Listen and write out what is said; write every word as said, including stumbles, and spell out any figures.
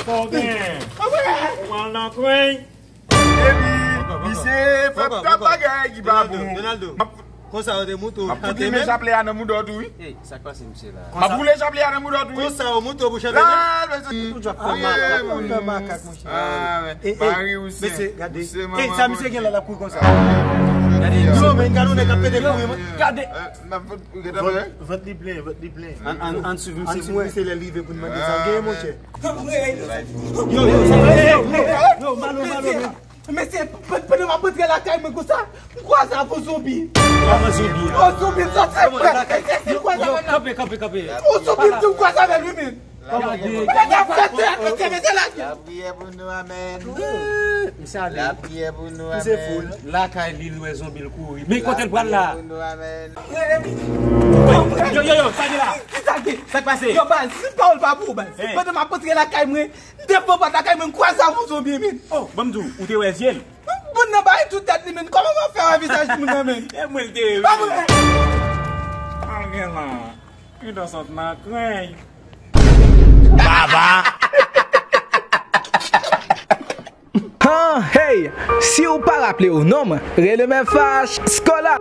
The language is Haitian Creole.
Ou pral nan kwen. Epi, misye fè ptap bagay ki pa bon. Donaldo, konsa yo te moute w chante menm. Chaplè a nan mouda w tou, wi. Ey, sa k pase misye la? M ap boule chaplè a nan mouda w tou, wi. Konsa yo moute w pou chante menm. Tout ap fè makak, fè makak, monchè. Mari ou se. Mesye, gade. Ey, sa misye gen la, l ap kouri konsa. Gade, yo, men, gade yon nèg k ap pete kouri, man. Gade. Vant, vant li plen, vant li plen. Ann, ann, ann swiv misye, misye lè l rive pou n mande sa l genyen, monchè. Yo, yo, sa, yo, yo, yo, yo, malo, malo, men. Mesye, p-, p-, pandan m ap rantre lakay mwen konsa, m kwaze avè yon zonbi. Kòman zonbi? Yon zonbi m sòti. Yo, yo, kanpe, kanpe, kanpe. Yon zonbi m di m kwaze avè l, wi, men. Gade. Gade, gade, mesye, mesye, la. Lapriyè pou nou, amèn. Misye ale. Lapriyè pou nou, amèn. Lakay li, l wè zonbi, l kouri. Men kote l pral la? Lapriyè pou nou, amèn. Yo, yo, yo, sa gen la? Ki sa gen? Sa k pase? Yo, baz, si pawòl pa pou ou, baz. Pandan m ap rantre lakay mwen, devan pòt lakay mwen, m kwaze avè yon zonbi, men. Oh, ban m di w, ou te wè zye l? Moun nan bay tout tèt li, men. Kòman mwen fè wè vizaj moun nan, men? E mwen l te wè. Ba mwen. Al gen la. Li ta sot nan kwen. Baba. Han, hey! Si w pa raple w non m, rele men fache, Scola.